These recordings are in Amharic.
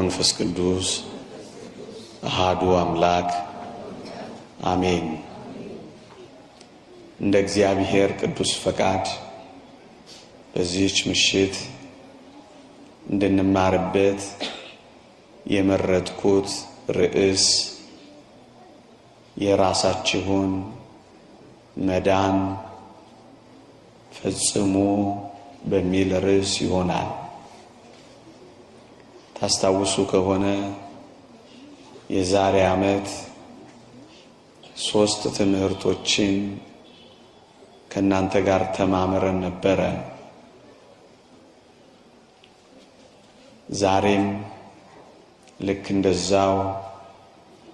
ወመንፈስ ቅዱስ አሃዱ አምላክ አሜን። እንደ እግዚአብሔር ቅዱስ ፈቃድ በዚህች ምሽት እንድንማርበት የመረጥኩት ርዕስ የራሳችሁን መዳን ፈጽሙ በሚል ርዕስ ይሆናል። ታስታውሱ ከሆነ የዛሬ ዓመት 3 ትምህርቶችን ከናንተ ጋር ተማምረን ነበረ። ዛሬም ልክ እንደዛው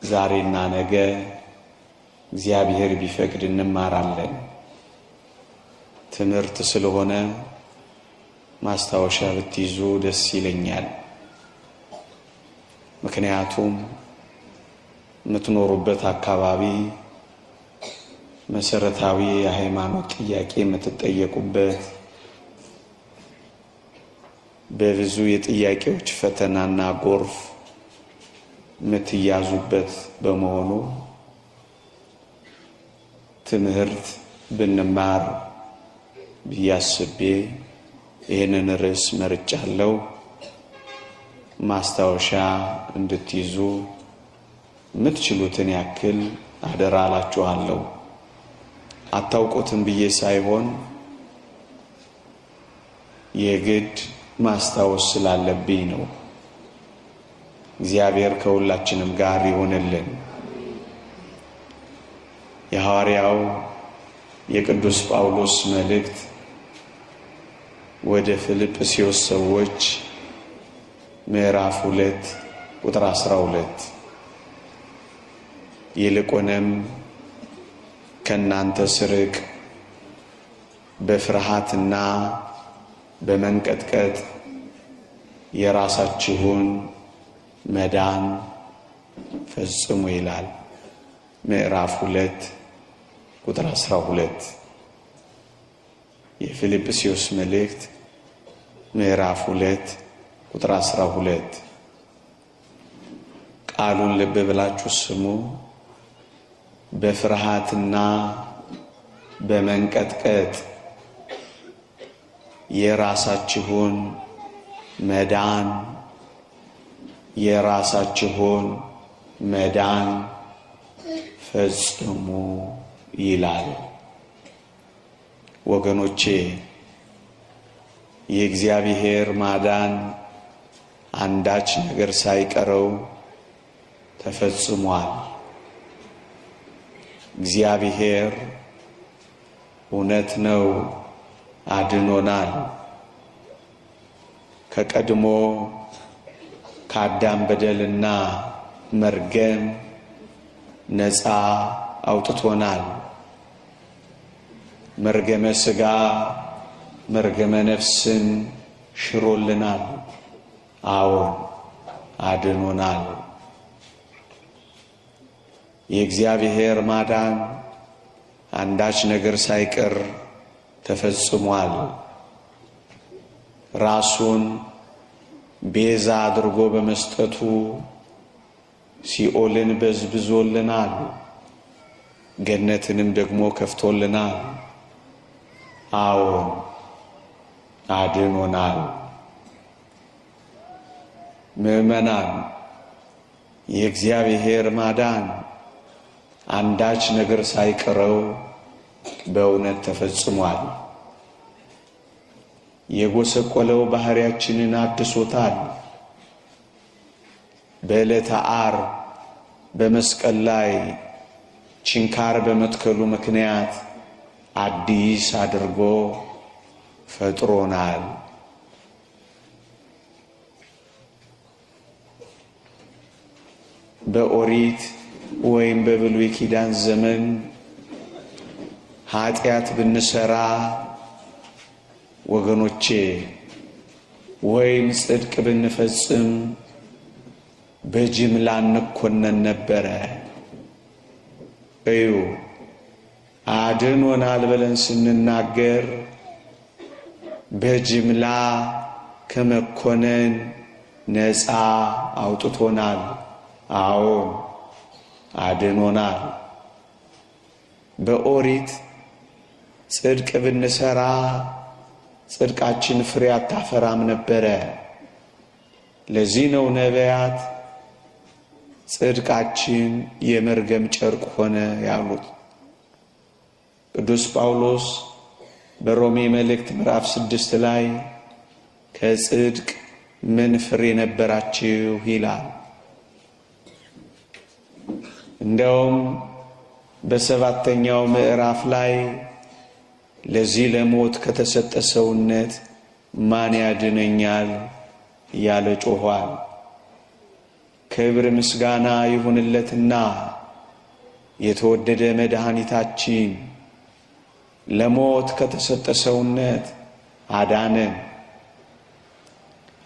ዛሬና ነገ እግዚአብሔር ቢፈቅድ እንማራለን። ትምህርት ስለሆነ ማስታወሻ ብትይዙ ደስ ይለኛል። ምክንያቱም የምትኖሩበት አካባቢ መሰረታዊ የሃይማኖት ጥያቄ የምትጠየቁበት፣ በብዙ የጥያቄዎች ፈተናና ጎርፍ የምትያዙበት በመሆኑ ትምህርት ብንማር ብዬ አስቤ ይህንን ርዕስ መርጫለሁ። ማስታወሻ እንድትይዙ የምትችሉትን ያክል አደራ እላችኋለሁ። አታውቁትም ብዬ ሳይሆን የግድ ማስታወስ ስላለብኝ ነው። እግዚአብሔር ከሁላችንም ጋር ይሁንልን። የሐዋርያው የቅዱስ ጳውሎስ መልእክት ወደ ፊልጵስዩስ ሰዎች ምዕራፍ 2 ቁጥር 12 ይልቁንም ከናንተ ስርቅ በፍርሃትና በመንቀጥቀጥ የራሳችሁን መዳን ፈጽሙ ይላል። ምዕራፍ 2 ቁጥር 12 የፊልጵስዩስ መልእክት ምዕራፍ 2 ቁጥር 12። ቃሉን ልብ ብላችሁ ስሙ። በፍርሃትና በመንቀጥቀጥ የራሳችሁን መዳን የራሳችሁን መዳን ፈጽሙ ይላል። ወገኖቼ የእግዚአብሔር ማዳን አንዳች ነገር ሳይቀረው ተፈጽሟል። እግዚአብሔር እውነት ነው፣ አድኖናል። ከቀድሞ ከአዳም በደልና መርገም ነፃ አውጥቶናል። መርገመ ሥጋ መርገመ ነፍስን ሽሮልናል። አዎን አድኖናል። የእግዚአብሔር ማዳን አንዳች ነገር ሳይቀር ተፈጽሟል። ራሱን ቤዛ አድርጎ በመስጠቱ ሲኦልን በዝብዞልናል፣ ገነትንም ደግሞ ከፍቶልናል። አዎን አድኖናል። ምዕመናን የእግዚአብሔር ማዳን አንዳች ነገር ሳይቀረው በእውነት ተፈጽሟል። የጎሰቆለው ባህሪያችንን አድሶታል። በዕለተ ዓርብ በመስቀል ላይ ችንካር በመትከሉ ምክንያት አዲስ አድርጎ ፈጥሮናል። በኦሪት ወይም በብሉይ ኪዳን ዘመን ኃጢአት ብንሰራ ወገኖቼ ወይም ጽድቅ ብንፈጽም በጅምላ እንኮነን ነበረ። እዩ፣ አድኖናል ብለን ስንናገር በጅምላ ከመኮነን ነፃ አውጥቶናል። አዎን አድኖናል። በኦሪት ጽድቅ ብንሰራ ጽድቃችን ፍሬ አታፈራም ነበረ። ለዚህ ነው ነቢያት ጽድቃችን የመርገም ጨርቅ ሆነ ያሉት። ቅዱስ ጳውሎስ በሮሜ መልእክት ምዕራፍ 6 ላይ ከጽድቅ ምን ፍሬ ነበራችሁ ይላል። እንደውም በ7ኛው ምዕራፍ ላይ ለዚህ ለሞት ከተሰጠ ሰውነት ማን ያድነኛል እያለ ጮኋል። ክብር ምስጋና ይሁንለትና የተወደደ መድኃኒታችን ለሞት ከተሰጠ ሰውነት አዳነን።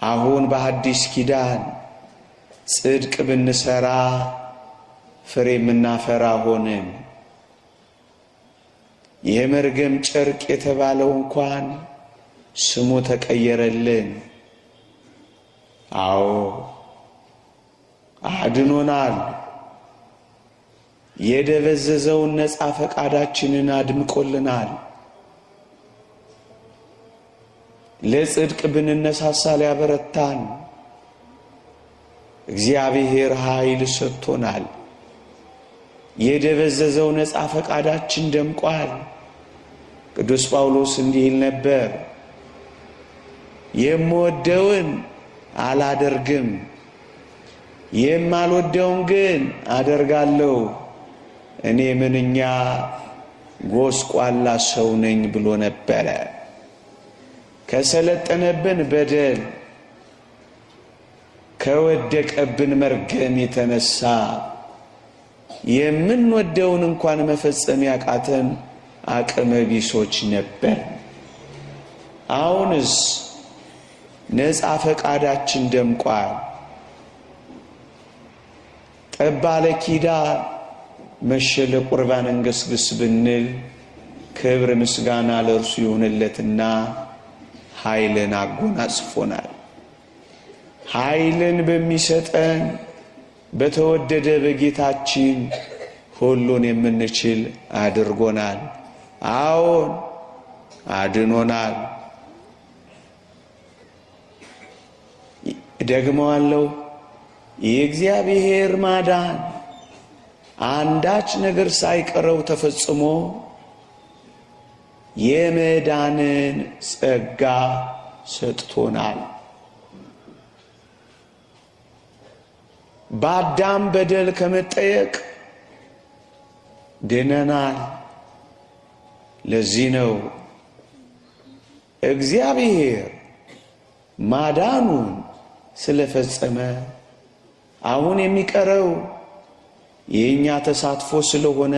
አሁን በሐዲስ ኪዳን ጽድቅ ብንሰራ ፍሬ የምናፈራ ሆነን። የመርገም ጨርቅ የተባለው እንኳን ስሙ ተቀየረልን። አዎ አድኖናል። የደበዘዘውን ነፃ ፈቃዳችንን አድምቆልናል። ለጽድቅ ብንነሳሳ ሊያበረታን እግዚአብሔር ኃይል ሰጥቶናል። የደበዘዘው ነፃ ፈቃዳችን ደምቋል። ቅዱስ ጳውሎስ እንዲህ ይል ነበር፣ የምወደውን አላደርግም፣ የማልወደውን ግን አደርጋለሁ። እኔ ምንኛ ጎስቋላ ሰው ነኝ ብሎ ነበረ። ከሰለጠነብን በደል ከወደቀብን መርገም የተነሳ የምንወደውን እንኳን መፈጸም ያቃተን አቅመ ቢሶች ነበር። አሁንስ ነፃ ፈቃዳችን ደምቋል። ጠባለ ኪዳን መሸለ ቁርባን እንገስግስ ብንል ክብር ምስጋና ለእርሱ ይሁንለትና ኃይልን አጎናጽፎናል። ኃይልን በሚሰጠን በተወደደ በጌታችን ሁሉን የምንችል አድርጎናል። አዎን አድኖናል። ደግመዋለሁ፣ የእግዚአብሔር ማዳን አንዳች ነገር ሳይቀረው ተፈጽሞ የመዳንን ጸጋ ሰጥቶናል። በአዳም በደል ከመጠየቅ ድነናል። ለዚህ ነው እግዚአብሔር ማዳኑን ስለፈጸመ አሁን የሚቀረው የኛ ተሳትፎ ስለሆነ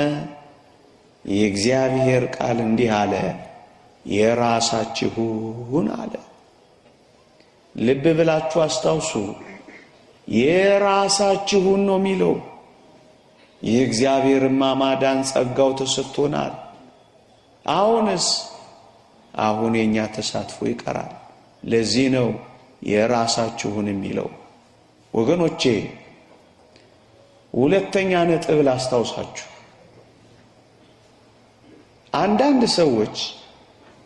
የእግዚአብሔር ቃል እንዲህ አለ፣ የራሳችሁን አለ። ልብ ብላችሁ አስታውሱ፣ የራሳችሁን ነው የሚለው። የእግዚአብሔርማ ማዳን ጸጋው ተሰጥቶናል። አሁንስ አሁን የኛ ተሳትፎ ይቀራል። ለዚህ ነው የራሳችሁን የሚለው። ወገኖቼ ሁለተኛ ነጥብ ላስታውሳችሁ። አንዳንድ ሰዎች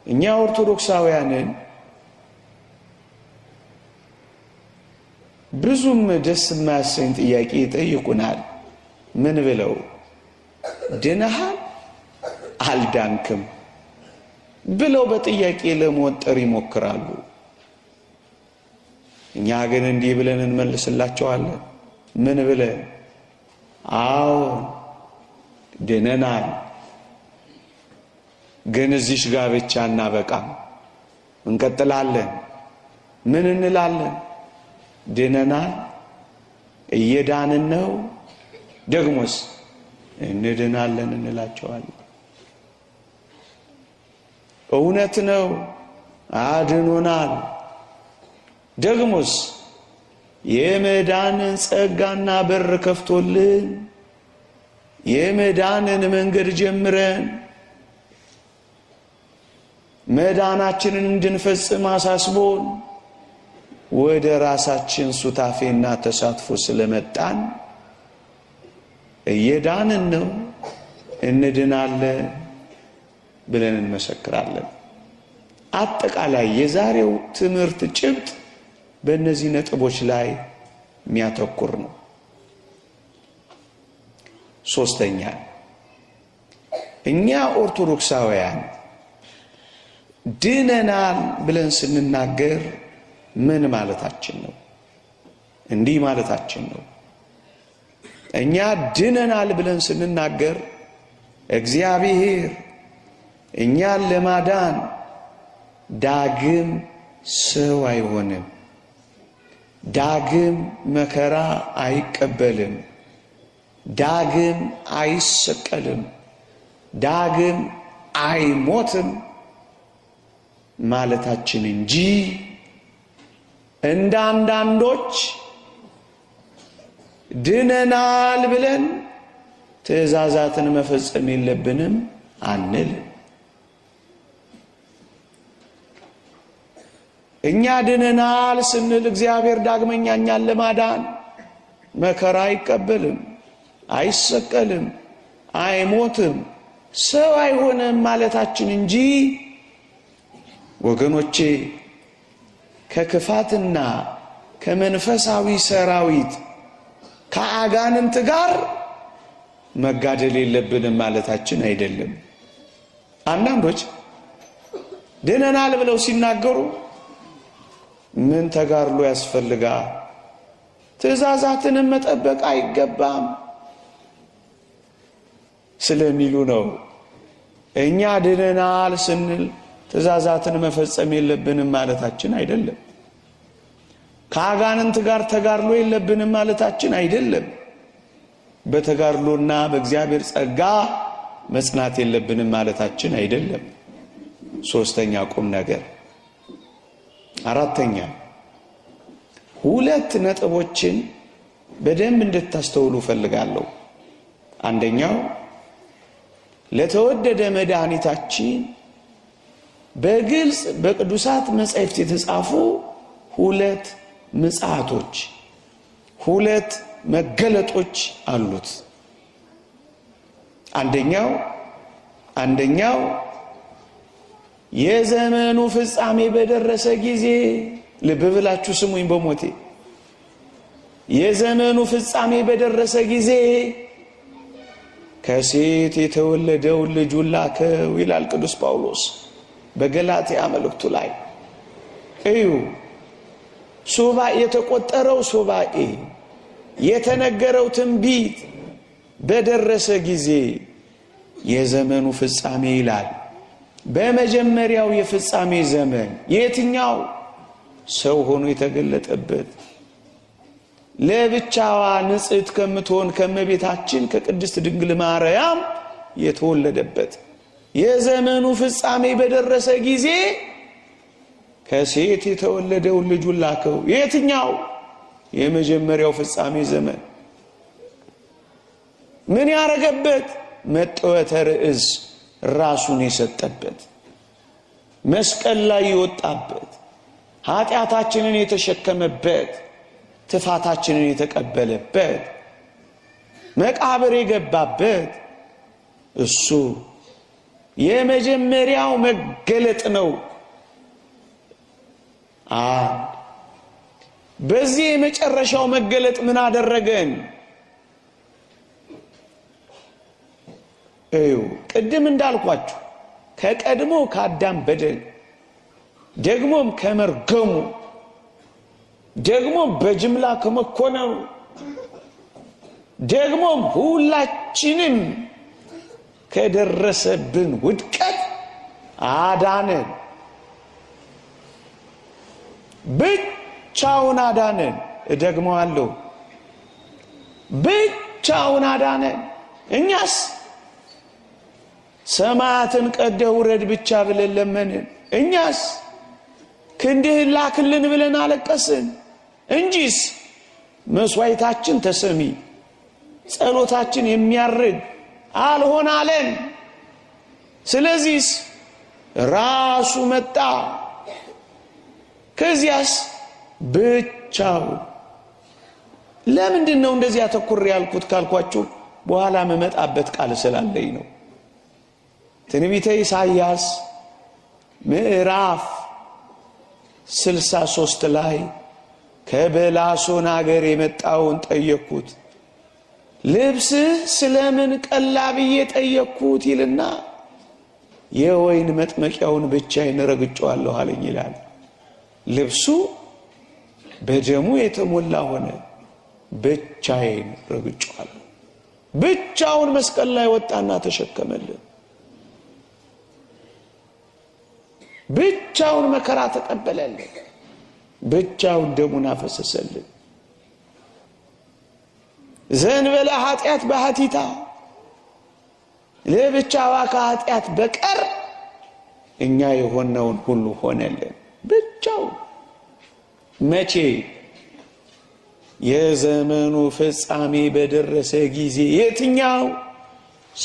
እኛ ኦርቶዶክሳውያንን ብዙም ደስ የማያሰኝ ጥያቄ ይጠይቁናል። ምን ብለው? ድነሃል አልዳንክም ብለው በጥያቄ ለመወጠር ይሞክራሉ። እኛ ግን እንዲህ ብለን እንመልስላቸዋለን። ምን ብለን? አዎን ድነናል፣ ግን እዚሽ ጋር ብቻ እናበቃም፣ እንቀጥላለን። ምን እንላለን? ድነናል፣ እየዳንን ነው፣ ደግሞስ እንድናለን እንላቸዋለን። እውነት ነው፣ አድኖናል። ደግሞስ የመዳንን ጸጋና በር ከፍቶልን የመዳንን መንገድ ጀምረን መዳናችንን እንድንፈጽም አሳስቦን ወደ ራሳችን ሱታፌና ተሳትፎ ስለመጣን እየዳንን ነው፣ እንድናለን ብለን እንመሰክራለን። አጠቃላይ የዛሬው ትምህርት ጭብጥ በእነዚህ ነጥቦች ላይ የሚያተኩር ነው። ሶስተኛ፣ እኛ ኦርቶዶክሳውያን ድነናል ብለን ስንናገር ምን ማለታችን ነው? እንዲህ ማለታችን ነው። እኛ ድነናል ብለን ስንናገር እግዚአብሔር እኛን ለማዳን ዳግም ሰው አይሆንም፣ ዳግም መከራ አይቀበልም፣ ዳግም አይሰቀልም፣ ዳግም አይሞትም ማለታችን እንጂ እንደ አንዳንዶች ድነናል ብለን ትእዛዛትን መፈጸም የለብንም አንልም። እኛ ድነናል ስንል እግዚአብሔር ዳግመኛ እኛን ለማዳን መከራ አይቀበልም፣ አይሰቀልም፣ አይሞትም፣ ሰው አይሆንም ማለታችን እንጂ ወገኖቼ ከክፋትና ከመንፈሳዊ ሰራዊት ከአጋንንት ጋር መጋደል የለብንም ማለታችን አይደለም። አንዳንዶች ድነናል ብለው ሲናገሩ ምን ተጋድሎ ያስፈልጋል? ትእዛዛትንም መጠበቅ አይገባም ስለሚሉ ነው። እኛ ድነናል ስንል ትእዛዛትን መፈጸም የለብንም ማለታችን አይደለም። ከአጋንንት ጋር ተጋድሎ የለብንም ማለታችን አይደለም። በተጋድሎና በእግዚአብሔር ጸጋ መጽናት የለብንም ማለታችን አይደለም። ሶስተኛ ቁም ነገር። አራተኛ፣ ሁለት ነጥቦችን በደንብ እንድታስተውሉ እፈልጋለሁ። አንደኛው ለተወደደ መድኃኒታችን በግልጽ በቅዱሳት መጻሕፍት የተጻፉ ሁለት ምጽአቶች፣ ሁለት መገለጦች አሉት። አንደኛው የዘመኑ ፍጻሜ በደረሰ ጊዜ፣ ልብ ብላችሁ ስሙኝ በሞቴ፣ የዘመኑ ፍጻሜ በደረሰ ጊዜ ከሴት የተወለደውን ልጁን ላከው ይላል ቅዱስ ጳውሎስ በገላትያ መልእክቱ ላይ። እዩ፣ ሱባኤ የተቆጠረው ሱባኤ የተነገረው ትንቢት በደረሰ ጊዜ የዘመኑ ፍጻሜ ይላል። በመጀመሪያው የፍጻሜ ዘመን የትኛው? ሰው ሆኖ የተገለጠበት ለብቻዋ ንጽሕት ከምትሆን ከእመቤታችን ከቅድስት ድንግል ማርያም የተወለደበት የዘመኑ ፍጻሜ በደረሰ ጊዜ ከሴት የተወለደውን ልጁን ላከው። የትኛው? የመጀመሪያው ፍጻሜ ዘመን ምን ያረገበት? መጠወተ ርዕስ ራሱን የሰጠበት፣ መስቀል ላይ የወጣበት፣ ኃጢአታችንን የተሸከመበት፣ ትፋታችንን የተቀበለበት፣ መቃብር የገባበት እሱ የመጀመሪያው መገለጥ ነው። አንድ በዚህ የመጨረሻው መገለጥ ምን አደረገን? እዩ፣ ቅድም እንዳልኳችሁ ከቀድሞ ከአዳም በደል፣ ደግሞም ከመርገሙ፣ ደግሞም በጅምላ ከመኮነኑ፣ ደግሞም ሁላችንም ከደረሰብን ውድቀት አዳነን። ብቻውን አዳነን። እደግመዋለሁ፣ ብቻውን አዳነን። እኛስ ሰማያትን ቀደህ ውረድ ብቻ ብለን ለመንን። እኛስ ክንድህን ላክልን ብለን አለቀስን። እንጂስ መስዋዕታችን ተሰሚ፣ ጸሎታችን የሚያርግ አልሆን አለን። ስለዚህስ ራሱ መጣ። ከዚያስ ብቻውን። ለምንድን ነው እንደዚህ አተኩር ያልኩት ካልኳችሁ በኋላ መመጣበት ቃል ስላለኝ ነው። ትንቢተ ኢሳይያስ ምዕራፍ 63 ላይ ከበላሶን አገር የመጣውን ጠየቅኩት፣ ልብስህ ስለምን ቀላ ብዬ ጠየቅኩት ይልና የወይን መጥመቂያውን ብቻዬን ረግጬዋለሁ አለኝ ይላል። ልብሱ በደሙ የተሞላ ሆነ። ብቻዬን ረግጬዋለሁ። ብቻውን መስቀል ላይ ወጣና ተሸከመልን። ብቻውን መከራ ተቀበለልን። ብቻውን ደሙን አፈሰሰልን። ዘእንበለ ኃጢአት በኃቲታ ለብቻዋ ከኃጢአት በቀር እኛ የሆነውን ሁሉ ሆነልን። ብቻውን መቼ? የዘመኑ ፍጻሜ በደረሰ ጊዜ። የትኛው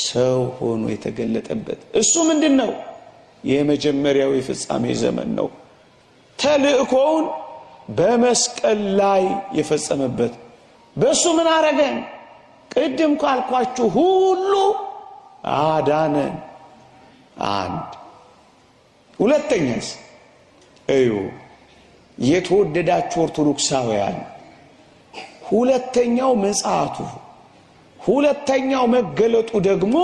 ሰው ሆኖ የተገለጠበት እሱ ምንድን ነው? የመጀመሪያው የፍጻሜ ዘመን ነው። ተልእኮውን በመስቀል ላይ የፈጸመበት። በእሱ ምን አረገን? ቅድም ካልኳችሁ ሁሉ አዳነን። አንድ ሁለተኛስ፣ እዩ የተወደዳችሁ ኦርቶዶክሳውያን፣ ሁለተኛው ምጽአቱ፣ ሁለተኛው መገለጡ ደግሞ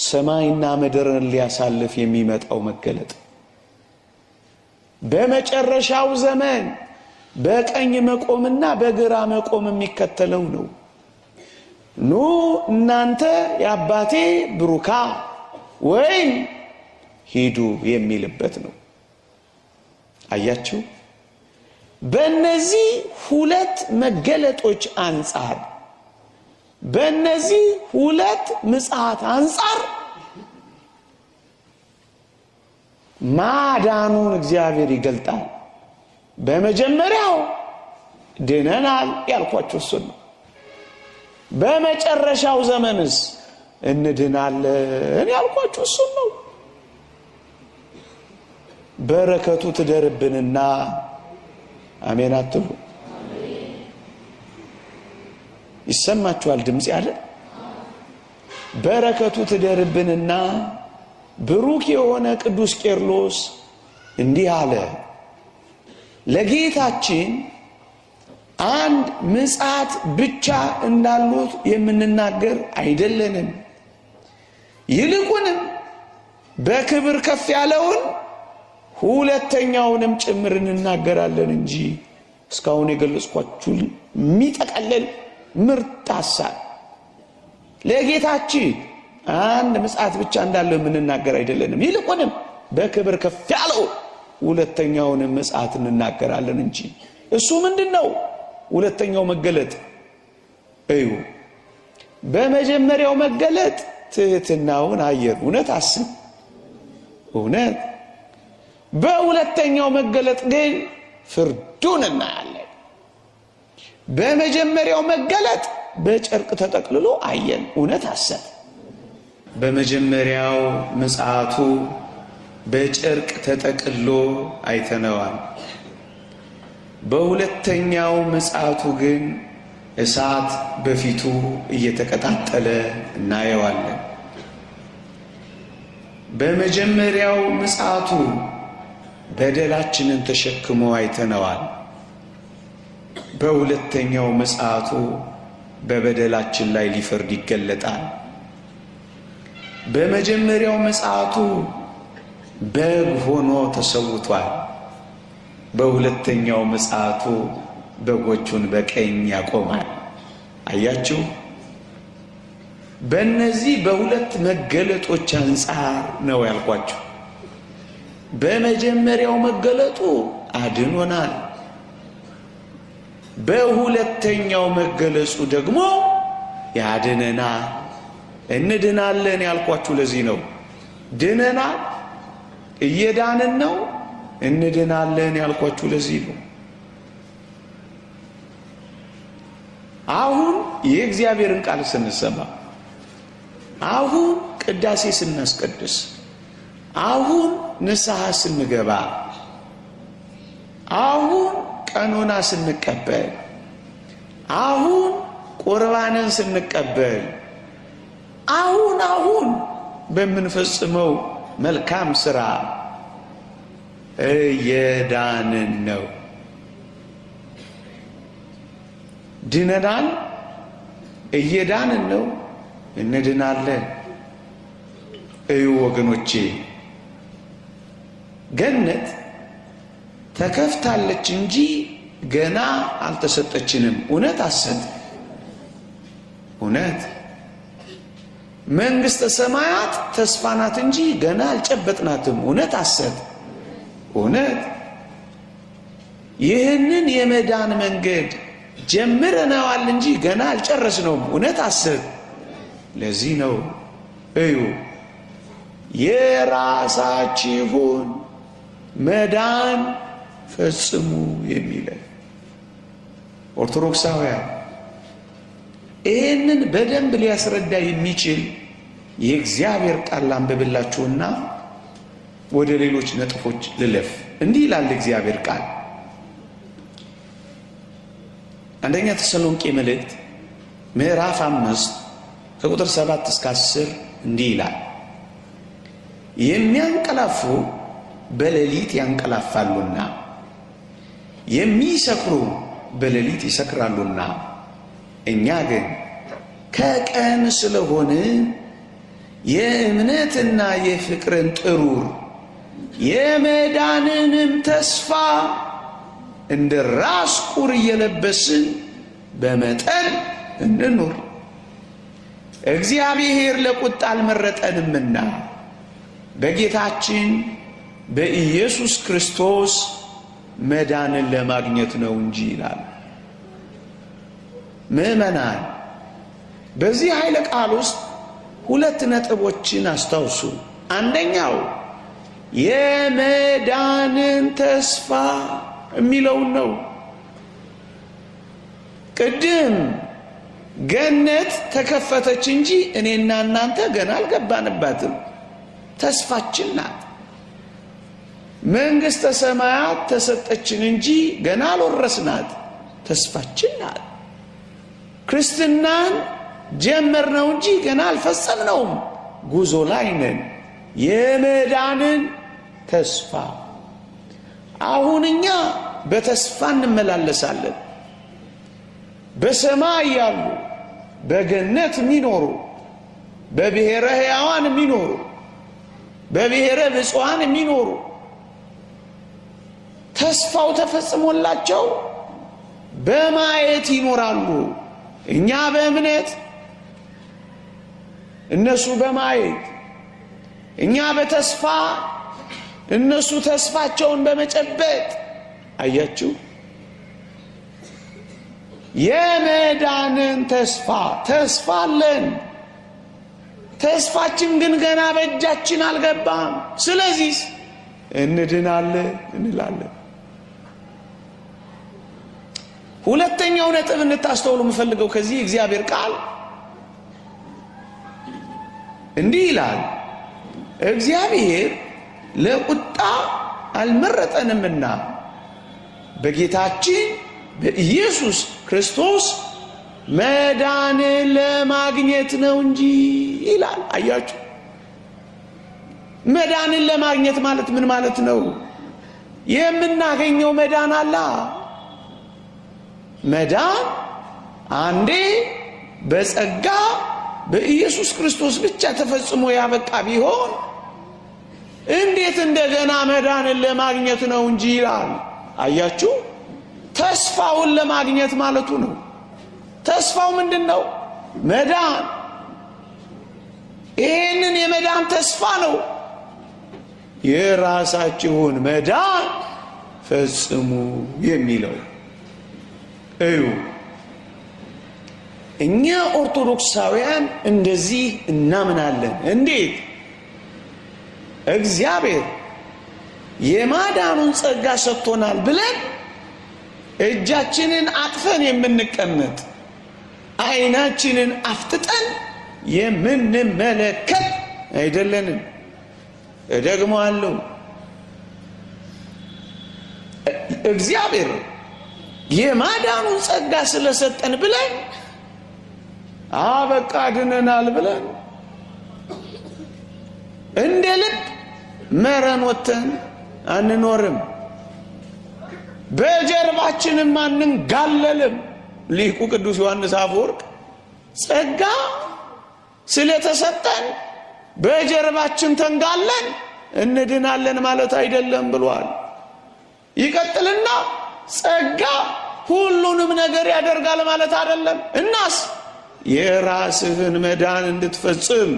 ሰማይና ምድርን ሊያሳልፍ የሚመጣው መገለጥ፣ በመጨረሻው ዘመን በቀኝ መቆምና በግራ መቆም የሚከተለው ነው። ኑ እናንተ የአባቴ ብሩካ ወይም ሂዱ የሚልበት ነው። አያችሁ፣ በእነዚህ ሁለት መገለጦች አንጻር፣ በእነዚህ ሁለት ምጽአት አንጻር ማዳኑን እግዚአብሔር ይገልጣል። በመጀመሪያው ድነናል ያልኳችሁ እሱን ነው። በመጨረሻው ዘመንስ እንድናለን ያልኳችሁ እሱን ነው። በረከቱ ትደርብንና አሜን አትሉ? ይሰማችኋል ድምፅ ያለ? በረከቱ ትደርብንና ብሩክ የሆነ ቅዱስ ቄርሎስ እንዲህ አለ። ለጌታችን አንድ ምጽአት ብቻ እንዳሉት የምንናገር አይደለንም። ይልቁንም በክብር ከፍ ያለውን ሁለተኛውንም ጭምር እንናገራለን እንጂ። እስካሁን የገለጽኳችሁ የሚጠቀልል ምርጥ ሐሳብ፣ ለጌታችን አንድ ምጽአት ብቻ እንዳለው የምንናገር አይደለንም። ይልቁንም በክብር ከፍ ያለው ሁለተኛውንም ምጽአት እንናገራለን እንጂ። እሱ ምንድን ነው? ሁለተኛው መገለጥ እዩ። በመጀመሪያው መገለጥ ትህትናውን አየን። እውነት አስብ፣ እውነት። በሁለተኛው መገለጥ ግን ፍርዱን እናያለን። በመጀመሪያው መገለጥ በጨርቅ ተጠቅልሎ አየን። እውነት አሰብ። በመጀመሪያው ምጽአቱ በጨርቅ ተጠቅሎ አይተነዋል። በሁለተኛው ምጽአቱ ግን እሳት በፊቱ እየተቀጣጠለ እናየዋለን። በመጀመሪያው ምጽአቱ በደላችንን ተሸክሞ አይተነዋል። በሁለተኛው ምጽአቱ በበደላችን ላይ ሊፈርድ ይገለጣል። በመጀመሪያው ምጽአቱ በግ ሆኖ ተሰውቷል። በሁለተኛው ምጽአቱ በጎቹን በቀኝ ያቆማል። አያችሁ፣ በእነዚህ በሁለት መገለጦች አንጻር ነው ያልኳችሁ። በመጀመሪያው መገለጡ አድኖናል። በሁለተኛው መገለጹ ደግሞ ያድነናል። እንድናለን ያልኳችሁ ለዚህ ነው። ድነናል፣ እየዳንን ነው። እንድናለን ያልኳችሁ ለዚህ ነው። አሁን የእግዚአብሔርን ቃል ስንሰማ፣ አሁን ቅዳሴ ስናስቀድስ፣ አሁን ንስሐ ስንገባ፣ አሁን ቀኖና ስንቀበል፣ አሁን ቁርባንን ስንቀበል፣ አሁን አሁን በምንፈጽመው መልካም ስራ እየዳንን ነው። ድነናል፣ እየዳንን ነው፣ እንድናለን። እዩ ወገኖቼ፣ ገነት ተከፍታለች እንጂ ገና አልተሰጠችንም። እውነት አሰጥ እውነት መንግሥተ ሰማያት ተስፋ ናት እንጂ ገና አልጨበጥናትም። እውነት አሰጥ እውነት ይህንን የመዳን መንገድ ጀምረነዋል እንጂ ገና አልጨረስነውም። እውነት አሰጥ። ለዚህ ነው እዩ የራሳችሁን መዳን ፈጽሙ የሚለን። ኦርቶዶክሳውያን ይህንን በደንብ ሊያስረዳ የሚችል የእግዚአብሔር ቃል ላንብብላችሁና ወደ ሌሎች ነጥቦች ልለፍ። እንዲህ ይላል እግዚአብሔር ቃል አንደኛ ተሰሎንቄ መልእክት ምዕራፍ 5 ከቁጥር 7 እስከ 10 እንዲህ ይላል፣ የሚያንቀላፉ በሌሊት ያንቀላፋሉና የሚሰክሩ በሌሊት ይሰክራሉና፣ እኛ ግን ከቀን ስለሆነ የእምነትና የፍቅርን ጥሩር የመዳንንም ተስፋ እንደ ራስ ቁር እየለበስን በመጠን እንኑር። እግዚአብሔር ለቁጣ አልመረጠንምና በጌታችን በኢየሱስ ክርስቶስ መዳንን ለማግኘት ነው እንጂ ይላል። ምዕመናን፣ በዚህ ኃይለ ቃል ውስጥ ሁለት ነጥቦችን አስታውሱ። አንደኛው የመዳንን ተስፋ የሚለውን ነው። ቅድም ገነት ተከፈተች እንጂ እኔና እናንተ ገና አልገባንባትም። ተስፋችን ናት። መንግሥተ ሰማያት ተሰጠችን እንጂ ገና አልወረስናት። ተስፋችን ናት። ክርስትናን ጀመርነው እንጂ ገና አልፈጸምነውም። ጉዞ ላይ ነን። የመዳንን ተስፋ አሁን እኛ በተስፋ እንመላለሳለን። በሰማይ ያሉ በገነት የሚኖሩ በብሔረ ሕያዋን የሚኖሩ በብሔረ ብፁዓን የሚኖሩ ተስፋው ተፈጽሞላቸው በማየት ይኖራሉ። እኛ በእምነት እነሱ በማየት፣ እኛ በተስፋ እነሱ ተስፋቸውን በመጨበጥ። አያችሁ፣ የመዳንን ተስፋ ተስፋ አለን። ተስፋችን ግን ገና በእጃችን አልገባም። ስለዚህ እንድናለን እንላለን። ሁለተኛው ነጥብ እንድታስተውሉ የምፈልገው ከዚህ እግዚአብሔር ቃል እንዲህ ይላል፣ እግዚአብሔር ለቁጣ አልመረጠንምና በጌታችን በኢየሱስ ክርስቶስ መዳንን ለማግኘት ነው እንጂ ይላል። አያችሁ፣ መዳንን ለማግኘት ማለት ምን ማለት ነው? የምናገኘው መዳን አላ። መዳን አንዴ በጸጋ በኢየሱስ ክርስቶስ ብቻ ተፈጽሞ ያበቃ ቢሆን እንዴት እንደገና መዳንን ለማግኘት ነው እንጂ ይላል። አያችሁ፣ ተስፋውን ለማግኘት ማለቱ ነው። ተስፋው ምንድን ነው? መዳን። ይህንን የመዳን ተስፋ ነው። የራሳችሁን መዳን ፈጽሙ የሚለው እዩ። እኛ ኦርቶዶክሳውያን እንደዚህ እናምናለን። እንዴት? እግዚአብሔር የማዳኑን ጸጋ ሰጥቶናል ብለን እጃችንን አጥፈን የምንቀመጥ፣ አይናችንን አፍጥጠን የምንመለከት አይደለንም። እደግመዋለሁ። እግዚአብሔር የማዳኑን ጸጋ ስለሰጠን ብለን አበቃ ድነናል ብለን እንደ ልብ መረን ወጥተን አንኖርም። በጀርባችንም አንንጋለልም። ሊቁ ቅዱስ ዮሐንስ አፈወርቅ ጸጋ ስለተሰጠን በጀርባችን ተንጋለን እንድናለን ማለት አይደለም ብሏል። ይቀጥልና ጸጋ ሁሉንም ነገር ያደርጋል ማለት አይደለም። እናስ የራስህን መዳን እንድትፈጽም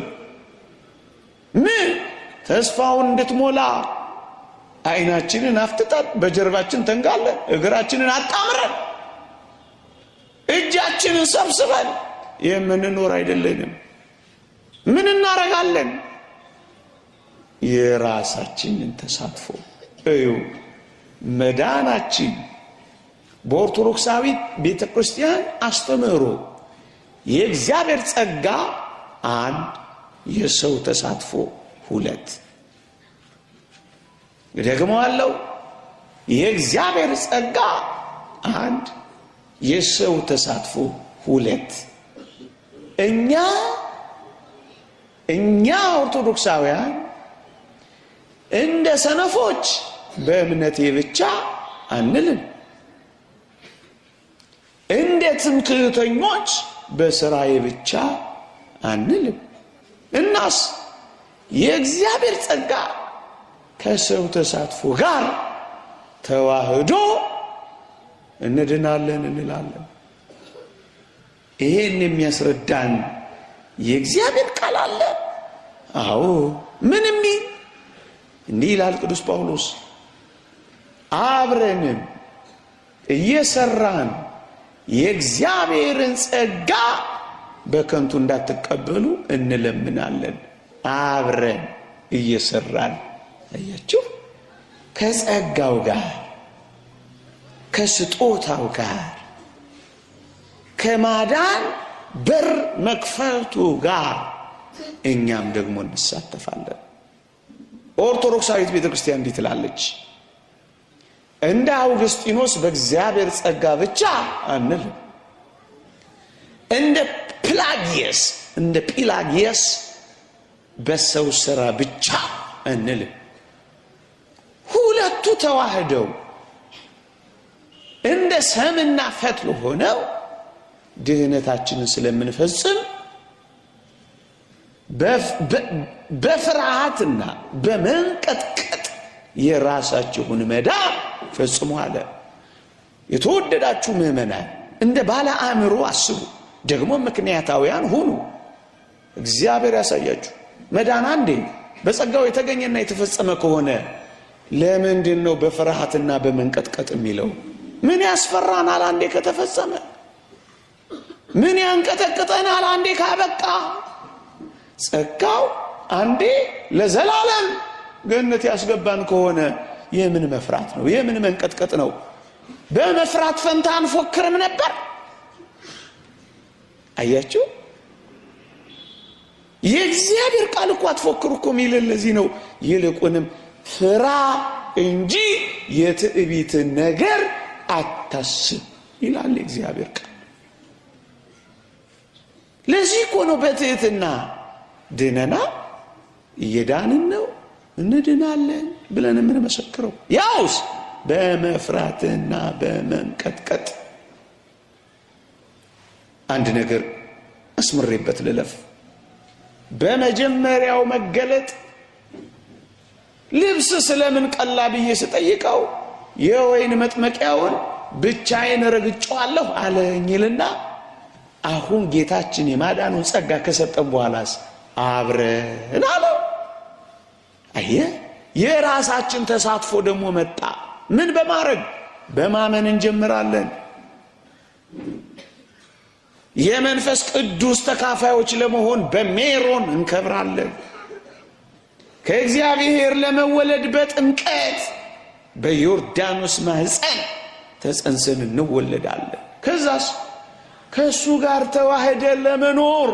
ምን ተስፋውን እንድትሞላ አይናችንን አፍጥጠን በጀርባችን ተንጋለን እግራችንን አጣምረን እጃችንን ሰብስበን የምንኖር አይደለንም። ምን እናረጋለን? የራሳችንን ተሳትፎ እዩ። መዳናችን በኦርቶዶክሳዊት ቤተ ክርስቲያን አስተምህሮ የእግዚአብሔር ጸጋ አንድ፣ የሰው ተሳትፎ ሁለት። ደግሞ አለው የእግዚአብሔር ጸጋ አንድ፣ የሰው ተሳትፎ ሁለት። እኛ እኛ ኦርቶዶክሳውያን እንደ ሰነፎች በእምነቴ ብቻ አንልም፣ እንደ ትምክህተኞች በስራዬ ብቻ አንልም። እናስ የእግዚአብሔር ጸጋ ከሰው ተሳትፎ ጋር ተዋህዶ እንድናለን እንላለን። ይሄን የሚያስረዳን የእግዚአብሔር ቃል አለ። አዎ ምን የሚል እንዲህ ይላል ቅዱስ ጳውሎስ፣ አብረንም እየሰራን የእግዚአብሔርን ጸጋ በከንቱ እንዳትቀበሉ እንለምናለን። አብረን እየሰራን አያችሁ፣ ከጸጋው ጋር ከስጦታው ጋር ከማዳን በር መክፈቱ ጋር እኛም ደግሞ እንሳተፋለን። ኦርቶዶክሳዊት ቤተ ክርስቲያን እንዲህ ትላለች፣ እንደ አውግስጢኖስ በእግዚአብሔር ጸጋ ብቻ አንልም። እንደ ፕላጊየስ እንደ ጲላጊየስ በሰው ስራ ብቻ አንልም። ሁለቱ ተዋህደው እንደ ሰምና ፈትል ሆነው ድህነታችንን ስለምንፈጽም በፍርሃትና በመንቀጥቀጥ የራሳችሁን መዳን ፈጽሙ አለ። የተወደዳችሁ ምዕመናን እንደ ባለ አእምሮ አስቡ፣ ደግሞ ምክንያታውያን ሁኑ። እግዚአብሔር ያሳያችሁ። መዳን አንዴ በጸጋው የተገኘና የተፈጸመ ከሆነ ለምንድን ነው በፍርሃትና በመንቀጥቀጥ የሚለው? ምን ያስፈራናል? አንዴ ከተፈጸመ ምን ያንቀጠቅጠናል? አንዴ ካበቃ ጸጋው አንዴ ለዘላለም ገነት ያስገባን ከሆነ የምን መፍራት ነው? የምን መንቀጥቀጥ ነው? በመፍራት ፈንታ አንፎክርም ነበር? አያችሁ፣ የእግዚአብሔር ቃል እኮ አትፎክሩ እኮ የሚልን ለዚህ ነው። ይልቁንም ፍራ እንጂ የትዕቢትን ነገር አታስብ ይላል የእግዚአብሔር ቃል። ለዚህ እኮ ነው በትህትና ድነና እየዳንን ነው እንድናለን ብለን የምንመሰክረው። ያውስ በመፍራትና በመንቀጥቀጥ። አንድ ነገር አስምሬበት ልለፍ። በመጀመሪያው መገለጥ ልብስ ስለምን ቀላ ብዬ ስጠይቀው የወይን መጥመቂያውን ብቻዬን ረግጬዋለሁ አለኝ ይልና አሁን ጌታችን የማዳኑን ጸጋ ከሰጠን በኋላስ አብረን አለው። አየህ፣ የራሳችን ተሳትፎ ደግሞ መጣ። ምን በማድረግ በማመን እንጀምራለን። የመንፈስ ቅዱስ ተካፋዮች ለመሆን በሜሮን እንከብራለን። ከእግዚአብሔር ለመወለድ በጥምቀት በዮርዳኖስ ማህፀን ተጸንሰን እንወለዳለን። ከዛስ ከእሱ ጋር ተዋህደን ለመኖር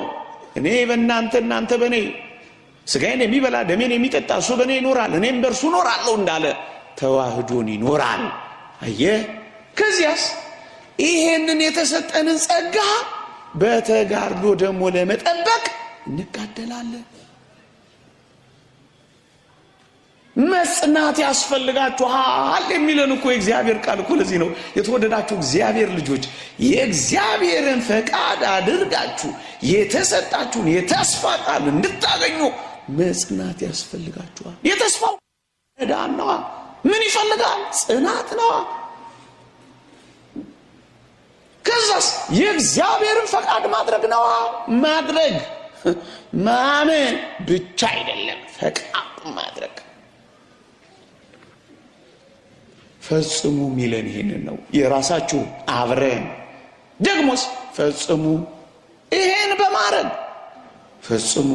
እኔ በእናንተ እናንተ በእኔ ስጋዬን የሚበላ ደሜን የሚጠጣ እሱ በእኔ ይኖራል እኔም በእርሱ እኖራለሁ እንዳለ ተዋህዶን ይኖራል። አየህ፣ ከዚያስ ይሄንን የተሰጠንን ጸጋ በተጋድሎ ደግሞ ለመጠበቅ እንጋደላለን። መጽናት ያስፈልጋችኋል የሚለን እኮ የእግዚአብሔር ቃል እኮ ለዚህ ነው። የተወደዳችሁ እግዚአብሔር ልጆች የእግዚአብሔርን ፈቃድ አድርጋችሁ የተሰጣችሁን የተስፋ ቃል እንድታገኙ መጽናት ያስፈልጋችኋል። የተስፋው መዳን ነዋ። ምን ይፈልጋል? ጽናት ነዋ። ከዛስ የእግዚአብሔርን ፈቃድ ማድረግ ነዋ። ማድረግ ማመን ብቻ አይደለም፣ ፈቃድ ማድረግ ፈጽሙ የሚለን ይሄንን ነው። የራሳችሁ አብረን ደግሞስ ፈጽሙ፣ ይሄን በማድረግ ፈጽሙ።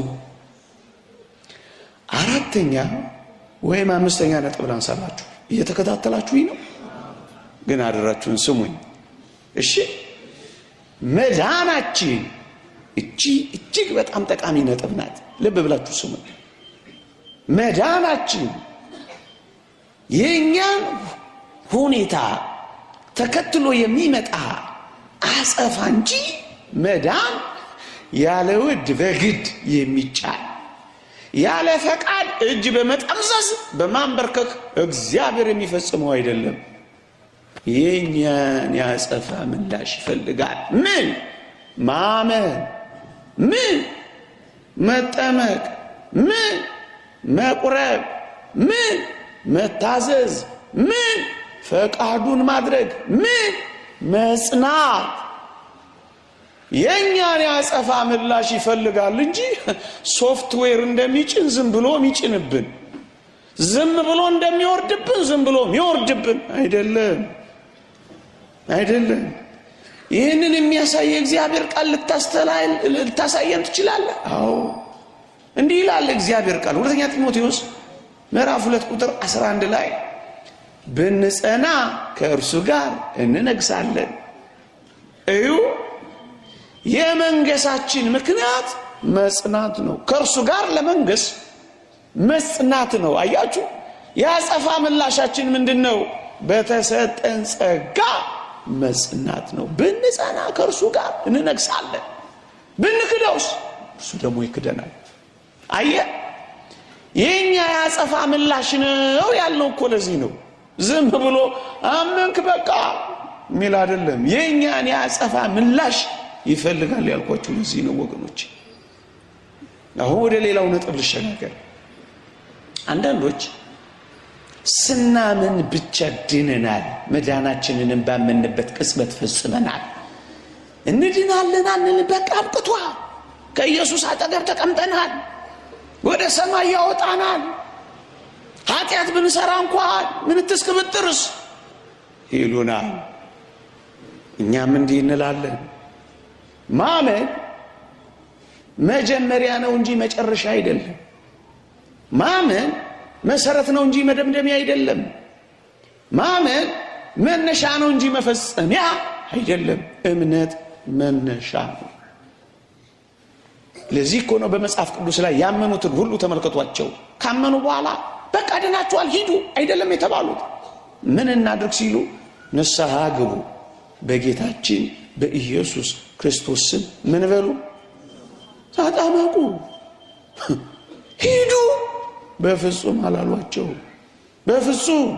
አራተኛ ወይም አምስተኛ ነጥብ ላንሳላችሁ። እየተከታተላችሁኝ ነው? ግን አደራችሁን ስሙኝ እሺ። መዳናችን እቺ እጅግ በጣም ጠቃሚ ነጥብ ናት። ልብ ብላችሁ ስሙኝ። መዳናችን የእኛን ሁኔታ ተከትሎ የሚመጣ አጸፋ እንጂ መዳን ያለ ውድ በግድ የሚጫን ያለ ፈቃድ እጅ በመጠምዘዝ በማንበርከክ እግዚአብሔር የሚፈጽመው አይደለም። የእኛን ያጸፋ ምላሽ ይፈልጋል። ምን ማመን፣ ምን መጠመቅ፣ ምን መቁረብ፣ ምን መታዘዝ፣ ምን ፈቃዱን ማድረግ፣ ምን መጽናት። የእኛን ያጸፋ ምላሽ ይፈልጋል እንጂ ሶፍትዌር እንደሚጭን ዝም ብሎ የሚጭንብን፣ ዝም ብሎ እንደሚወርድብን ዝም ብሎ የሚወርድብን አይደለም፣ አይደለም። ይህንን የሚያሳይ የእግዚአብሔር ቃል ልታሳየን ትችላለህ? አዎ፣ እንዲህ ይላል እግዚአብሔር ቃል ሁለተኛ ጢሞቴዎስ ምዕራፍ 2 ቁጥር 11 ላይ ብንጸና ከእርሱ ጋር እንነግሳለን። እዩ፣ የመንገሳችን ምክንያት መጽናት ነው። ከእርሱ ጋር ለመንገስ መጽናት ነው። አያችሁ፣ የአጸፋ ምላሻችን ምንድን ነው? በተሰጠን ጸጋ መጽናት ነው። ብንጸና ከእርሱ ጋር እንነግሳለን። ብንክደውስ እርሱ ደግሞ ይክደናል። አየህ፣ የኛ የአጸፋ ምላሽ ነው ያልነው እኮ ለዚህ ነው። ዝም ብሎ አመንክ በቃ የሚል አይደለም። የኛን የአጸፋ ምላሽ ይፈልጋል ያልኳችሁ ለዚህ ነው ወገኖች። አሁን ወደ ሌላው ነጥብ ልሸጋገር። አንዳንዶች ስናምን ብቻ ድነናል፣ መዳናችንንም ባመንበት ቅጽበት ፈጽመናል፣ እንድናለን አንልም፣ በቃ አብቅቷል፣ ከኢየሱስ አጠገብ ተቀምጠናል፣ ወደ ሰማይ ያወጣናል፣ ኃጢአት ብንሰራ እንኳን ምንትስ ክብጥርስ ይሉናል። እኛም እንዲህ እንላለን፣ ማመን መጀመሪያ ነው እንጂ መጨረሻ አይደለም። ማመን መሰረት ነው እንጂ መደምደሚያ አይደለም። ማመን መነሻ ነው እንጂ መፈጸሚያ አይደለም። እምነት መነሻ ነው። ለዚህ እኮ ነው በመጽሐፍ ቅዱስ ላይ ያመኑትን ሁሉ ተመልከቷቸው። ካመኑ በኋላ በቃ ድናችኋል ሂዱ አይደለም የተባሉት። ምን እናድርግ ሲሉ ንስሐ ግቡ፣ በጌታችን በኢየሱስ ክርስቶስ ስም ምን በሉ? ተጠመቁ። ሂዱ በፍጹም አላሏቸው። በፍጹም።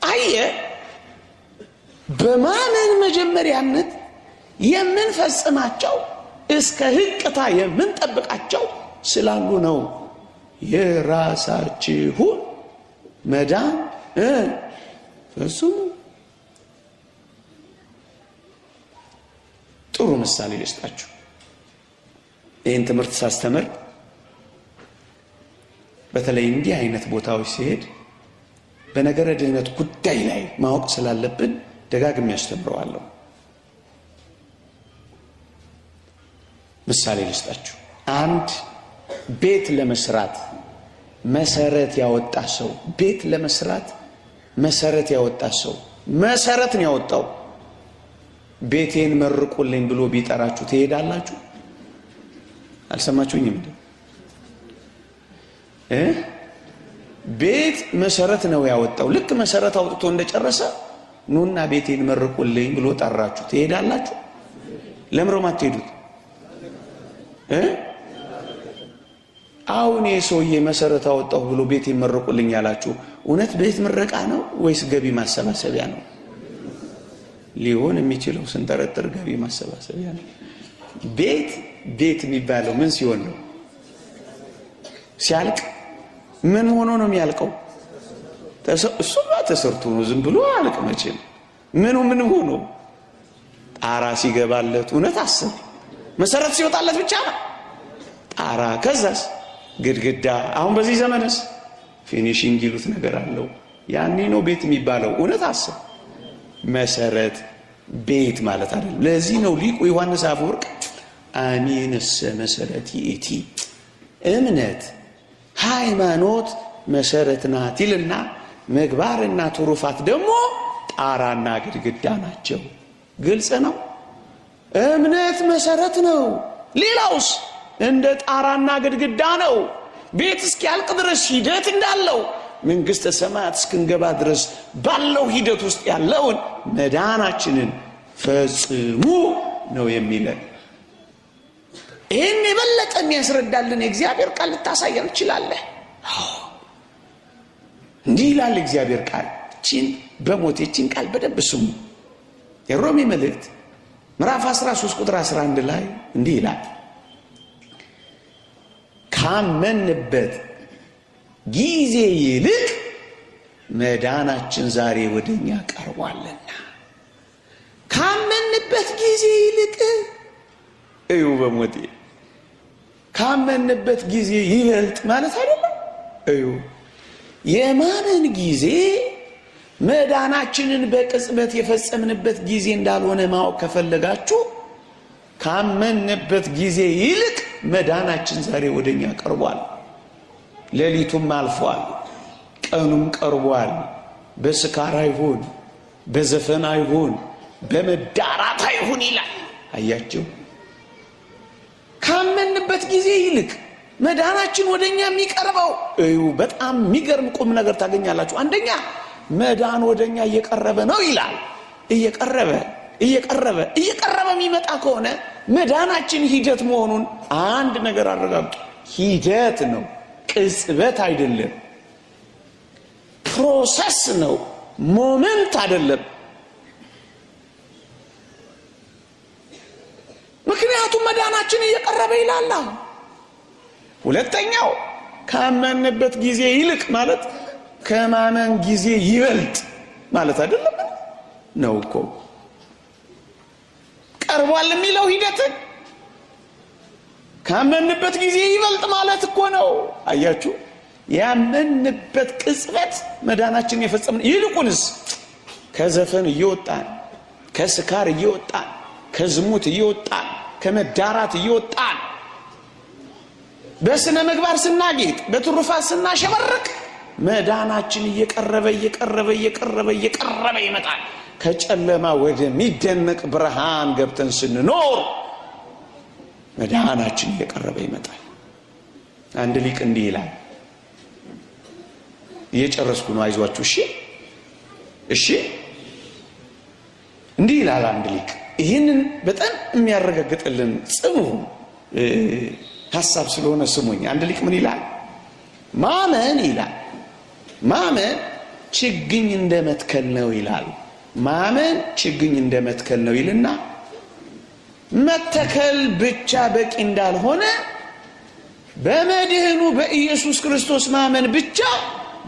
አየ፣ በማመን መጀመሪያነት የምንፈጽማቸው እስከ ህቅታ የምንጠብቃቸው ስላሉ ነው። የራሳችሁን መዳን ፈጽሙ። ጥሩ ምሳሌ ልስጣችሁ። ይህን ትምህርት ሳስተምር በተለይ እንዲህ አይነት ቦታዎች ሲሄድ በነገረ ድህነት ጉዳይ ላይ ማወቅ ስላለብን ደጋግሜ አስተምረዋለሁ። ምሳሌ ልስጣችሁ። አንድ ቤት ለመስራት መሰረት ያወጣ ሰው ቤት ለመስራት መሰረት ያወጣ ሰው መሰረት ነው ያወጣው። ቤቴን መርቁልኝ ብሎ ቢጠራችሁ ትሄዳላችሁ? አልሰማችሁኝም እንዴ? ቤት መሰረት ነው ያወጣው። ልክ መሰረት አውጥቶ እንደጨረሰ ኑና ቤቴን መርቁልኝ ብሎ ጠራችሁ፣ ትሄዳላችሁ? ለምሮም አትሄዱት እ አሁን ይህ ሰውዬ መሰረት አወጣሁ ብሎ ቤቴን መርቁልኝ ያላችሁ እውነት ቤት ምረቃ ነው ወይስ ገቢ ማሰባሰቢያ ነው? ሊሆን የሚችለው ስንጠረጥር ገቢ ማሰባሰቢያ ነው። ቤት ቤት የሚባለው ምን ሲሆን ነው? ሲያልቅ። ምን ሆኖ ነው የሚያልቀው? እሱማ ተሰርቶ ነው፣ ዝም ብሎ አያልቅ መቼም። ምኑ ምን ሆኖ ጣራ ሲገባለት፣ እውነት አስብ፣ መሰረት ሲወጣለት ብቻ ነው ጣራ፣ ከዛስ ግድግዳ። አሁን በዚህ ዘመንስ finishing ይሉት ነገር አለው። ያኔ ነው ቤት የሚባለው። እውነት አስብ፣ መሰረት ቤት ማለት አይደለም። ለዚህ ነው ሊቁ ዮሐንስ አፈወርቅ አሚንሰ መሰረት ይእቲ፣ እምነት ሃይማኖት መሰረት ናት ይልና ምግባርና ትሩፋት ደግሞ ጣራና ግድግዳ ናቸው። ግልጽ ነው። እምነት መሰረት ነው። ሌላውስ እንደ ጣራና ግድግዳ ነው። ቤት እስኪያልቅ ድረስ ሂደት እንዳለው መንግሥተ ሰማያት እስክንገባ ድረስ ባለው ሂደት ውስጥ ያለውን መዳናችንን ፈጽሙ ነው የሚለን። ይህን የበለጠ የሚያስረዳልን የእግዚአብሔር ቃል ልታሳየን ትችላለህ። እንዲህ ይላል እግዚአብሔር ቃል። ቺን በሞት ቺን ቃል በደንብ ስሙ። የሮሜ መልእክት ምዕራፍ 13 ቁጥር 11 ላይ እንዲህ ይላል፣ ካመንበት ጊዜ ይልቅ መዳናችን ዛሬ ወደኛ ቀርቧልና። ካመንበት ጊዜ ይልቅ እዩ፣ በሞቴ ካመንበት ጊዜ ይበልጥ ማለት አይደለም። እዩ፣ የማመን ጊዜ መዳናችንን በቅጽበት የፈጸምንበት ጊዜ እንዳልሆነ ማወቅ ከፈለጋችሁ ካመንበት ጊዜ ይልቅ መዳናችን ዛሬ ወደኛ ቀርቧል። ሌሊቱም አልፏል፣ ቀኑም ቀርቧል። በስካር አይሁን፣ በዘፈን አይሁን፣ በመዳራት አይሁን ይላል። አያቸው፣ ካመንበት ጊዜ ይልቅ መዳናችን ወደኛ የሚቀርበው እዩ። በጣም የሚገርም ቁም ነገር ታገኛላችሁ። አንደኛ መዳን ወደኛ እየቀረበ ነው ይላል። እየቀረበ እየቀረበ እየቀረበ የሚመጣ ከሆነ መዳናችን ሂደት መሆኑን አንድ ነገር አረጋግጡ። ሂደት ነው፣ ቅጽበት አይደለም። process ነው፣ moment አይደለም። ምክንያቱም መዳናችን እየቀረበ ይላል። ሁለተኛው ካመንበት ጊዜ ይልቅ ማለት ከማመን ጊዜ ይበልጥ ማለት አይደለም ነው እኮ። ቀርቧል የሚለው ሂደትን ካመንበት ጊዜ ይበልጥ ማለት እኮ ነው። አያችሁ፣ ያመንበት ቅጽበት መዳናችን የፈጸምን፣ ይልቁንስ ከዘፈን እየወጣን፣ ከስካር እየወጣን፣ ከዝሙት እየወጣን፣ ከመዳራት እየወጣን፣ በስነ ምግባር ስናጌጥ፣ በትሩፋት ስናሸበርቅ መዳናችን እየቀረበ እየቀረበ እየቀረበ እየቀረበ ይመጣል። ከጨለማ ወደሚደነቅ ብርሃን ገብተን ስንኖር መዳናችን እየቀረበ ይመጣል። አንድ ሊቅ እንዲህ ይላል። እየጨረስኩ ነው፣ አይዟችሁ። እሺ እሺ። እንዲህ ይላል አንድ ሊቅ። ይህንን በጣም የሚያረጋግጥልን ጽኑ ሀሳብ ስለሆነ ስሙኝ። አንድ ሊቅ ምን ይላል? ማመን ይላል፣ ማመን ችግኝ እንደ መትከል ነው ይላል። ማመን ችግኝ እንደ መትከል ነው ይልና መተከል ብቻ በቂ እንዳልሆነ በመድህኑ በኢየሱስ ክርስቶስ ማመን ብቻ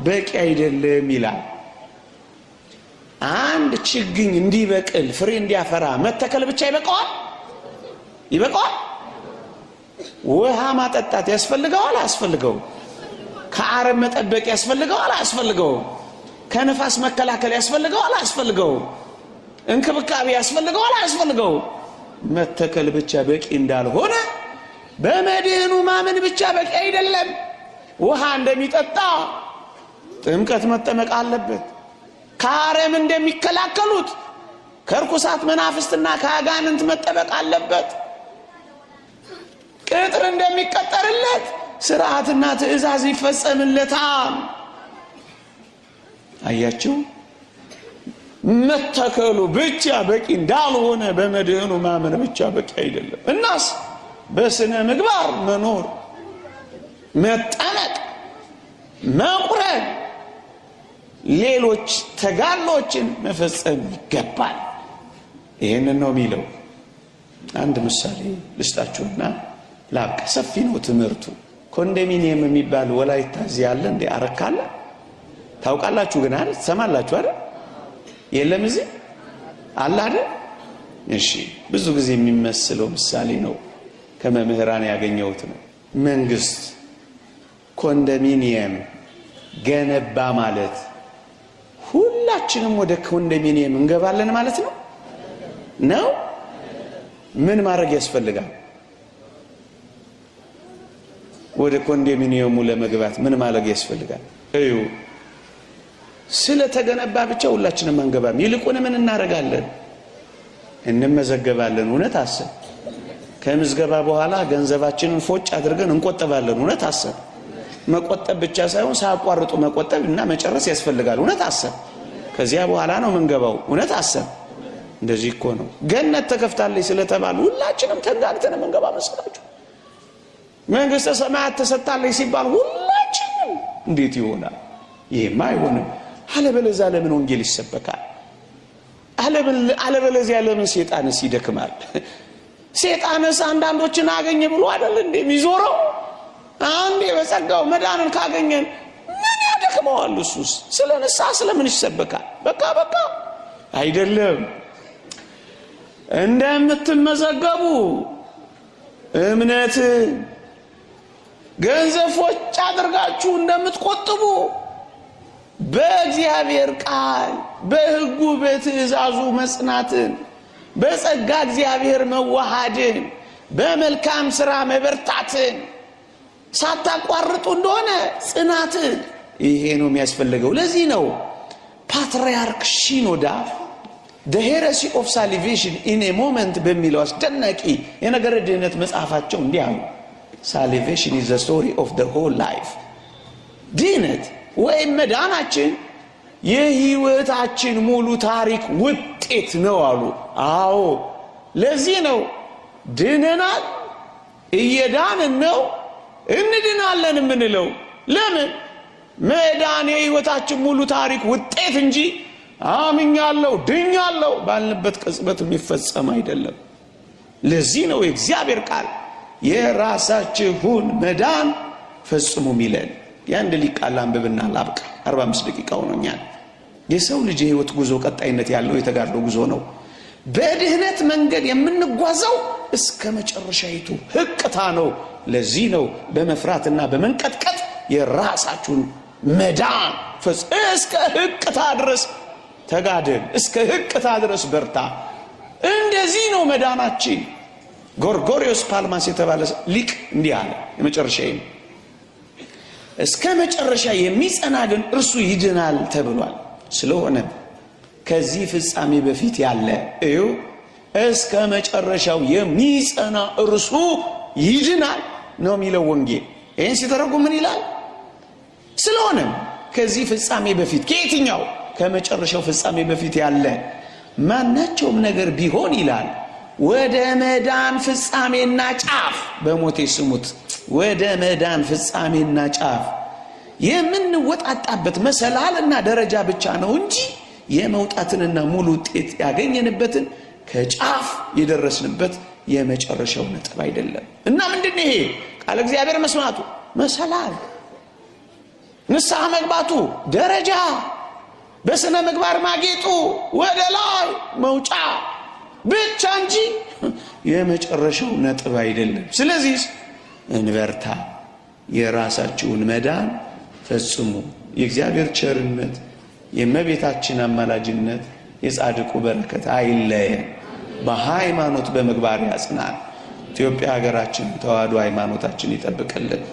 በቂ አይደለም ይላል። አንድ ችግኝ እንዲበቅል ፍሬ እንዲያፈራ መተከል ብቻ ይበቃዋል? ይበቃዋል? ውሃ ማጠጣት ያስፈልገዋል? አያስፈልገውም? ከአረም መጠበቅ ያስፈልገዋል? አያስፈልገውም? ከነፋስ መከላከል ያስፈልገዋል? አያስፈልገውም? እንክብካቤ ያስፈልገዋል? አያስፈልገውም? መተከል ብቻ በቂ እንዳልሆነ በመድህኑ ማመን ብቻ በቂ አይደለም። ውሃ እንደሚጠጣ ጥምቀት መጠመቅ አለበት። ከአረም እንደሚከላከሉት ከርኩሳት መናፍስትና ከአጋንንት መጠበቅ አለበት። ቅጥር እንደሚቀጠርለት ስርዓትና ትእዛዝ ይፈጸምለታል። አያችሁ፣ መተከሉ ብቻ በቂ እንዳልሆነ በመድህኑ ማመን ብቻ በቂ አይደለም። እናስ በስነ ምግባር መኖር፣ መጠመቅ፣ መቁረብ፣ ሌሎች ተጋድሎችን መፈጸም ይገባል። ይህንን ነው የሚለው። አንድ ምሳሌ ልስጣችሁና ላብቃ። ሰፊ ነው ትምህርቱ። ኮንዶሚኒየም የሚባል ወላይታ እዚህ አለ እንዴ? አረካ አለ? ታውቃላችሁ ግን አይደል? ትሰማላችሁ አይደል? የለም እዚህ አለ አይደል? እሺ፣ ብዙ ጊዜ የሚመስለው ምሳሌ ነው፣ ከመምህራን ያገኘሁት ነው። መንግስት ኮንዶሚኒየም ገነባ ማለት ሁላችንም ወደ ኮንዶሚኒየም እንገባለን ማለት ነው ነው? ምን ማድረግ ያስፈልጋል? ወደ ኮንዶሚኒየሙ ለመግባት ምን ማድረግ ያስፈልጋል? እዩ፣ ስለተገነባ ብቻ ሁላችንም አንገባም። ይልቁን ምን እናደርጋለን? እንመዘገባለን። እውነት አሰብ። ከምዝገባ በኋላ ገንዘባችንን ፎጭ አድርገን እንቆጠባለን። እውነት አሰብ። መቆጠብ ብቻ ሳይሆን ሳያቋርጡ መቆጠብ እና መጨረስ ያስፈልጋል። እውነት አሰብ። ከዚያ በኋላ ነው ምንገባው። እውነት አሰብ። እንደዚህ እኮ ነው። ገነት ተከፍታለች ስለተባሉ ሁላችንም ተንጋግተን የምንገባ መሰላችሁ? መንግስተ ሰማያት ተሰጥታለች ሲባል ሁላችንም እንዴት ይሆናል? ይሄማ አይሆንም። አለበለዚያ ለምን ወንጌል ይሰበካል? አለበለዚያ ለምን ሴጣንስ ይደክማል? ሴጣንስ አንዳንዶችን አገኘ ብሎ አይደል እንዴ የሚዞረው? አንዴ በጸጋው መዳንን ካገኘን ምን ያደክመዋል? እሱስ ስለ ንስሐ ስለምን ይሰበካል? በቃ በቃ አይደለም። እንደምትመዘገቡ እምነት ገንዘብ ፎጭ አድርጋችሁ እንደምትቆጥቡ በእግዚአብሔር ቃል በሕጉ በትእዛዙ መጽናትን፣ በጸጋ እግዚአብሔር መዋሃድን፣ በመልካም ስራ መበርታትን፣ ሳታቋርጡ እንደሆነ ጽናትን፣ ይሄ ነው የሚያስፈልገው። ለዚህ ነው ፓትርያርክ ሺኖዳ "The Heresy of Salvation in a Moment" በሚለው አስደናቂ የነገረ ድኅነት መጽሐፋቸው እንዲህ አሉ። "Salvation is the story of the whole life።" ድኅነት ወይም መዳናችን የህይወታችን ሙሉ ታሪክ ውጤት ነው አሉ። አዎ፣ ለዚህ ነው ድነናል፣ እየዳንን ነው፣ እንድናለን የምንለው። ለምን? መዳን የህይወታችን ሙሉ ታሪክ ውጤት እንጂ አምኛለሁ፣ ድኛለሁ ባልንበት ቅጽበት የሚፈጸም አይደለም። ለዚህ ነው የእግዚአብሔር ቃል የራሳችሁን መዳን ፈጽሙ ሚለን። የአንድ ሊቅ ቃል አንብብና ላብቃ። 45 ደቂቃ ሆኖኛል። የሰው ልጅ የህይወት ጉዞ ቀጣይነት ያለው የተጋድሎ ጉዞ ነው። በድህነት መንገድ የምንጓዘው እስከ መጨረሻይቱ ህቅታ ነው። ለዚህ ነው በመፍራትና በመንቀጥቀጥ የራሳችሁን መዳን እስከ ህቅታ ድረስ ተጋደል፣ እስከ ህቅታ ድረስ በርታ። እንደዚህ ነው መዳናችን። ጎርጎሪዮስ ፓልማስ የተባለ ሊቅ እንዲህ አለ። የመጨረሻ፣ እስከ መጨረሻ የሚጸና ግን እርሱ ይድናል ተብሏል። ስለሆነ ከዚህ ፍጻሜ በፊት ያለ፣ እዩ፣ እስከ መጨረሻው የሚጸና እርሱ ይድናል ነው የሚለው ወንጌል። ይህን ሲተረጉም ምን ይላል? ስለሆነም ከዚህ ፍጻሜ በፊት፣ ከየትኛው? ከመጨረሻው ፍጻሜ በፊት ያለ ማናቸውም ነገር ቢሆን ይላል፣ ወደ መዳን ፍጻሜና ጫፍ፣ በሞቴ ስሙት፣ ወደ መዳን ፍጻሜና ጫፍ የምንወጣጣበት መሰላልና ደረጃ ብቻ ነው እንጂ የመውጣትንና ሙሉ ውጤት ያገኘንበትን ከጫፍ የደረስንበት የመጨረሻው ነጥብ አይደለም። እና ምንድን ይሄ? ቃለ እግዚአብሔር መስማቱ መሰላል፣ ንስሐ መግባቱ ደረጃ፣ በስነ ምግባር ማጌጡ ወደ ላይ መውጫ ብቻ እንጂ የመጨረሻው ነጥብ አይደለም። ስለዚህ እንበርታ፣ የራሳችሁን መዳን ፈጽሙ። የእግዚአብሔር ቸርነት፣ የእመቤታችን አማላጅነት፣ የጻድቁ በረከት አይለየን። በሃይማኖት በምግባር ያጽናል። ኢትዮጵያ ሀገራችን ተዋህዶ ሃይማኖታችን ይጠብቅልን።